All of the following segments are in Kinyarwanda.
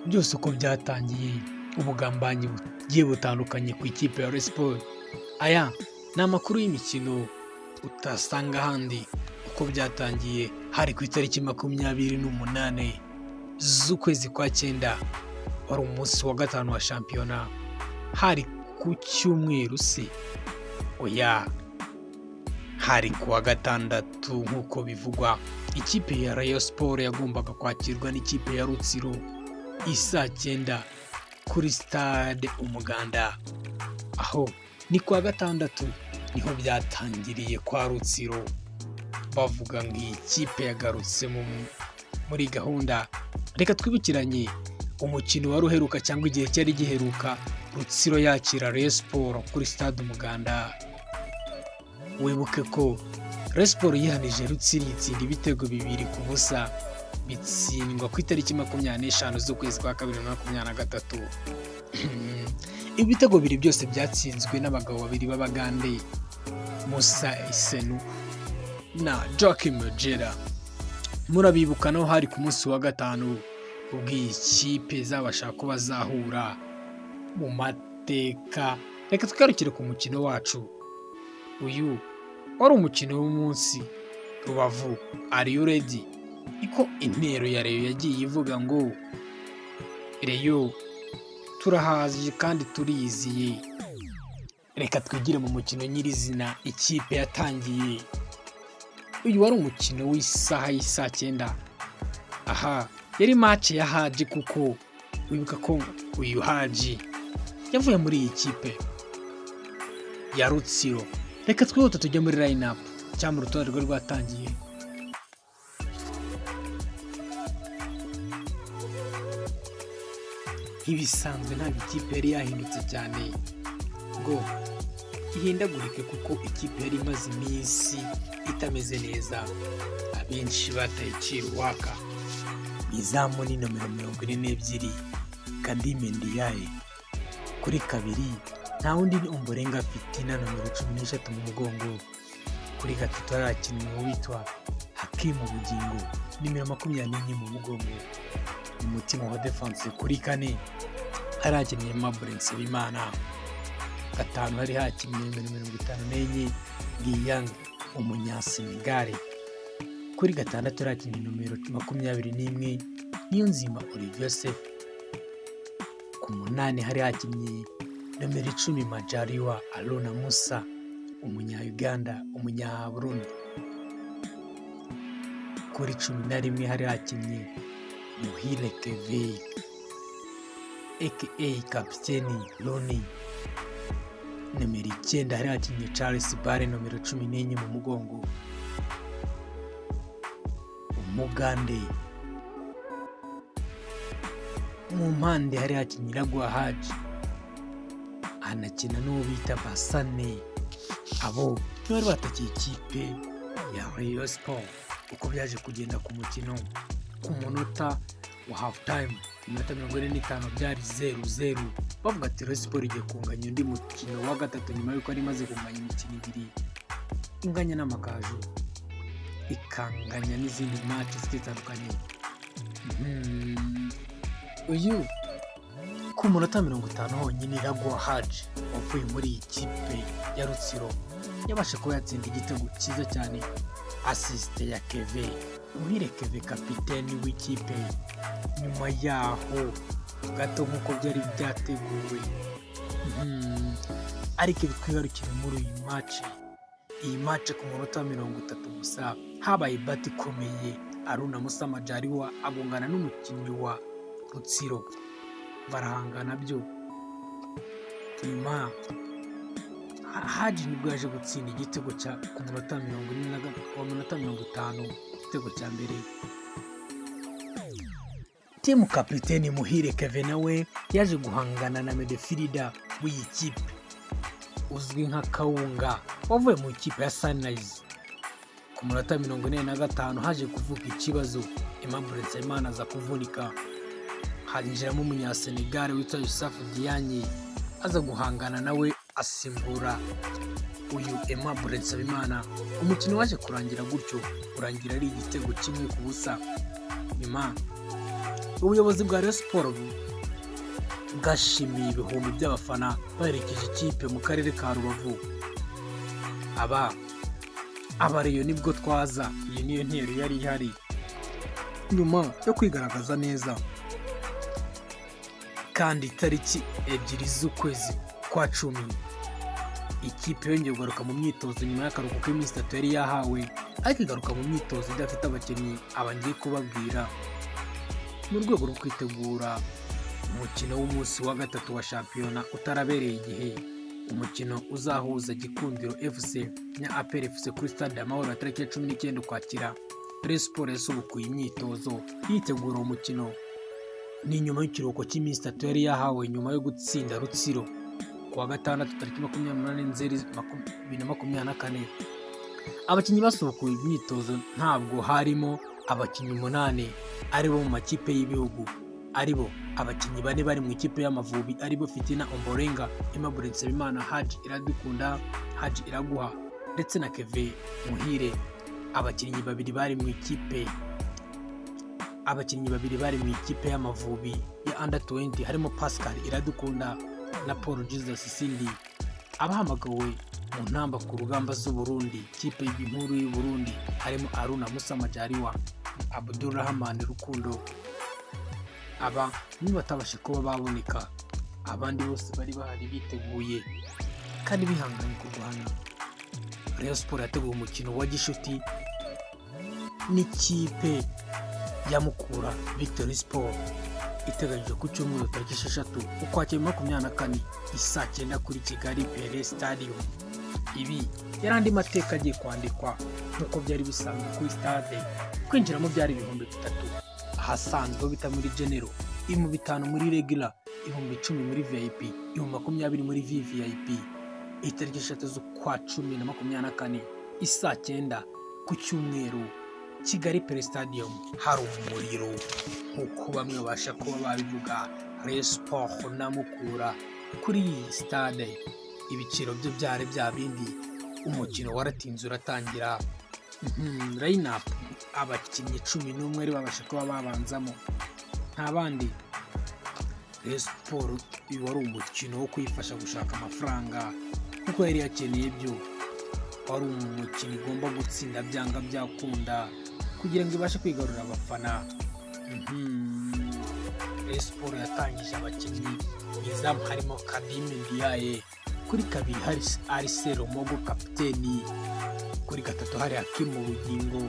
Byose uko byatangiye, ubugambanyi bugiye butandukanye ku ikipe ya Rayon Sports. Aya ni amakuru y'imikino utasanga ahandi. Uko byatangiye, hari ku itariki 28 z'ukwezi kwa cyenda, wari umunsi wa gatanu wa shampiyona. Hari ku cyumweru se? Oya, hari ku wa gatandatu nk'uko bivugwa. Ikipe ya Rayon Sports yagombaga kwakirwa n'ikipe ya Rutsiro isaa 9 kuri Stade Umuganda. Aho ni ku wa gatandatu, niho byatangiriye kwa Rutsiro, bavuga ngo iyi kipe yagarutse muri gahunda. Reka twibukiranye umukino wari uheruka, cyangwa igihe cyari giheruka Rutsiro yakira Rayon Sports kuri Stade Umuganda. Wibuke ko Rayon Sports yihanije Rutsiro, itsinda ibitego 2-0, bitsindwa ku itariki 25 z'ukwezi kwa kabiri 2023. Ibitego bibiri byose byatsinzwe n'abagabo babiri b'Abagande, Musa Esenu na Joachim Ojera. Murabibuka naho hari ku munsi wa gatanu, ubwo iyi kipe zabasha kuba zahura mu mateka. Reka twigarukire ku mukino wacu. Uyu wari umukino w'umunsi. "Rubavu, are you ready?" Niko intero ya Rayon yagiye ivuga ngo "Rayon turahazi kandi turiyiziye". Reka twigire mu mukino nyirizina. Ikipe yatangiye, uyu wari umukino w'isaha y'isaa 9. Aha yari match ya Haji, kuko wibuka ko uyu Haji yavuye muri iyi kipe ya Rutsiro. Reka twihute tujye muri line up cyangwa mu rutonde rwari rwatangiye. Nk'ibisanzwe, ntabwo ikipe yari yahindutse cyane ngo ihindagurike, kuko ikipe yari imaze iminsi itameze neza, abenshi bataye waka. Izamu ni nomero 42, Kadime Ndiaye. Kuri kabiri nta wundi, ni Ombolenga Fitina, nomero 13 mu mugongo. Kuri gatatu harakinwa uwitwa Hakimu Bugingo, nimero 24 mu mugongo. Mu mutima wa défense, kuri kane harakinnye Aimable Nsabimana. Gatanu hari hakinnye nimero 54, Giyang, umunyasenegale. Kuri gatandatu harakinnye nomero 21, Niyonzima Olivier Sefu. Ku munani hari hakinnye nomero 10, Majaliwa Aruna Musa, umunya-Uganda, umunyaburundi. Kuri 11 hari hakinnye Muhire Kevin aka kapiteni Roni. Nomero 9 hari hakinnye Charles Bare, nomero 14 mu mugongo, Umugande. Mu mpande hari hakinnye Iraguha Haji, hanakina n'uwo bita Basane. Abo bari batakiye ikipe ya Rayon Sports. Uko byaje kugenda ku mukino, ku munota wa half time, iminota 45, byari 0-0. Bavuga ati Rayon Sports igiye kunganya undi mukino wa gatatu, nyuma y'uko yari imaze kunganya imikino ibiri, inganya n'Amagaju, ikanganya n'izindi match zigiye zitandukanye. Uyu ku munota 50 honyine, Iraguha Haji wavuye muri iyi kipe ya Rutsiro yabasha kuba yatsinda igitego cyiza cyane, assist ya Keve Muhire Keve, kapiteni w'ikipe. Nyuma yaho gato, nk'uko byari byateguwe, ariko twigarukire muri uyu match. Iyi match, ku munota wa 30 gusa, habaye battle ikomeye. Aruna Musa Majaliwa agongana n'umukinnyi wa Rutsiro, barahangana byo. Nyuma Haji nibwo yaje gutsinda igitego cya ku munota 40 na ku munota 50, igitego cya mbere. Team kapiteni Muhire Keve nawe yaje guhangana na midfielder w'iyi kipe uzwi nka Kawunga, wavuye mu ikipe ya Sunrise. Ku munota 45 haje kuvuka ikibazo, Aimable Nsabimana aza kuvunika, hinjiramo umunyasenegal witwa Youssouf Diagne, aza guhangana nawe asimbura uyu Aimable Nsabimana. Umukino waje kurangira gutyo, urangira ari igitego 1-0. Nyuma Ubuyobozi bwa Rayon Sports bwashimiye ibihumbi by'abafana baherekeje ikipe mu karere ka Rubavu. Aba Abareyo nibwo twaza, iyi niyo ntero yari ihari nyuma yo kwigaragaza neza. Kandi tariki 2 z'ukwezi kwa 10, ikipe yongeye kugaruka mu myitozo nyuma y'akaruhuko k'iminsi 3 yari yahawe, ariko igaruka mu myitozo idafite abakinnyi aba ngiye kubabwira, mu rwego rwo kwitegura umukino w'umunsi wa gatatu wa shampiyona utarabereye igihe, umukino uzahuza Gikundiro FC na APR FC kuri Stade Amahoro ya tariki ya 19 Ukwakira. Rayon Sports yasubukuye imyitozo yitegura uwo mukino. Ni nyuma y'ikiruhuko cy'iminsi 3 yari yahawe nyuma yo gutsinda Rutsiro ku wa gatandatu tariki 28 Nzeri 2024. Abakinnyi basubukuye imyitozo ntabwo harimo abakinnyi umunani aribo mu makipe y'ibihugu, aribo abakinnyi bane bari mu ikipe y'Amavubi, aribo Fitina Omborenga, Aimable Nsabimana, Haji Iradukunda, Haji Iraguha ndetse na Kevin Muhire. Abakinnyi babiri bari mu ikipe y'Amavubi ya Under 20 harimo Pascal Iradukunda na Paul Jesus Sindi. Abahamagawe mu ntamba ku rugamba z'u Burundi, ikipe y'inkuru y'u Burundi, harimo Aruna Musa Majaliwa, Abdulrahman Rukundo. Aba nibo batabasha kuba baboneka, abandi bose bari bahari biteguye kandi bihanganye kurwana. Rayon Sports yateguye umukino wa gishuti n'ikipe ya Mukura Victory Sport, iteganyijwe ku cyumweru tariki 6 Ukwakira 24 isaa 9 kuri Kigali Pele Stadium. Ibi yari andi mateka agiye kwandikwa. Nk'uko byari bisanzwe, kuri stade kwinjiramo byari 3000 ahasanzwe bita muri general, 5000 muri regular, 10,000 muri VIP, 20,000 muri VVIP. Itariki 3 z'ukwa 10 na 24 isaa 9 ku cyumweru, Kigali Pele Stadium hari umuriro nk'uko bamwe babasha kuba babivuga. Rayon Sports na Mukura kuri iyi stade, ibiciro byo byari bya bindi. Umukino waratinze uratangira. Line-up, abakinnyi 11 ari babasha kuba babanzamo, nta bandi. Rayon Sports, uyu wari umukino wo kuyifasha gushaka amafaranga kuko yari yakeneye byo. Wari umukino igomba gutsinda byanga byakunda kugira ngo ibashe kwigarurira abafana. Rayon Sports yatangije abakinnyi: mu izamu harimo Khadime Ndiaye, kuri kabiri hari Arise Romogo kapiteni, kuri gatatu hari Hakimu Bugingo,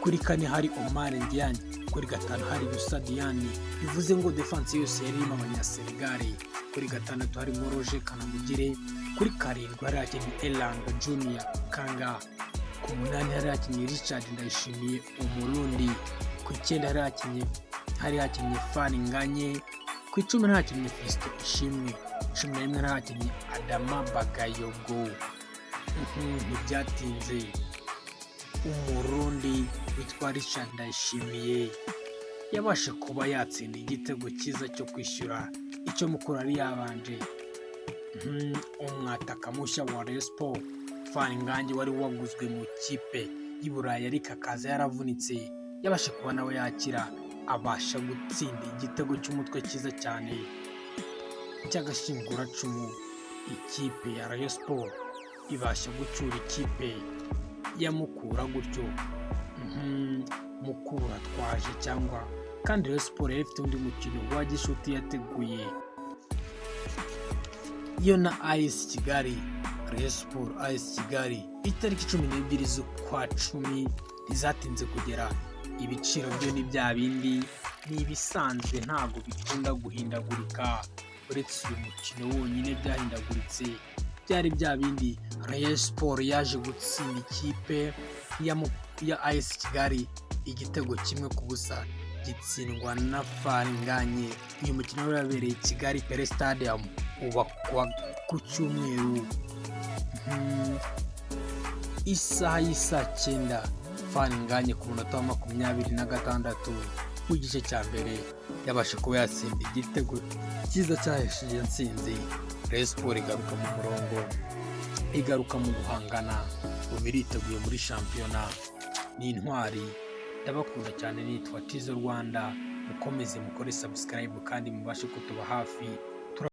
kuri kane hari Omar Ndiaye, kuri gatanu hari Yusa Diane. Bivuze ngo defense yose yari irimo Abanyasenegali. Kuri gatandatu harimo Roger Kanamugire, kuri karindwi hari hakinnye Elanga Junior Kanga, ku munani hari hakinnye Richard Ndayishimiye Umurundi, ku icyenda hari hakinnye Fani Nganye, ku 10 hari hakinnye Fiston Ishimwe, 11 hari hakinnye Adama Bagayogo. Ntibyatinze, Umurundi witwa Richard Ndayishimiye yabashe kuba yatsinda igitego cyiza cyo kwishyura icyo Mukura yari yabanje. Umwataka mushya wa Rayon Sports Fall Ngagne, wari waguzwe mu kipe y'i Burayi ariko akaza yaravunitse, yabashe kuba nawe yakira, abasha gutsinda igitego cy'umutwe cyiza cyane cy'agashinguracumu. Ikipe ya Rayon Sports ibasha gucyura ikipe ya Mukura gutyo. Mukura twaje cyangwa kandi Rayon Sports yari ifite undi mukino wa gishuti yateguye yo na AS Kigali. Rayon Sports AS Kigali itariki 12 z'ukwa 10 ntizatinze kugera. Ibiciro byo ni bya bindi, ni ibisanzwe, ntabwo bikunda guhindagurika, uretse uyu mukino wonyine byahindaguritse. Byari bya bindi. Rayon Sports yaje gutsinda ikipe ya AS Kigali igitego 1-0, gitsindwa na Fall Ngagne. Uyu mukino wari wabereye i Kigali Pele Stadium, uba ku cyumweru isaha y'isaa 9. Fall Ngagne ku munota wa 26 w'igice cya mbere yabasha kuba yatsinda igitego cyiza cyahesheje intsinzi Rayon Sports, igaruka mu murongo, igaruka mu guhangana, ubu iriteguye muri shampiyona. Ni intwari. Ndabakunda cyane, nitwa Tizo Rwanda. Mukomeze mukore subscribe kandi mubashe kutuba hafi.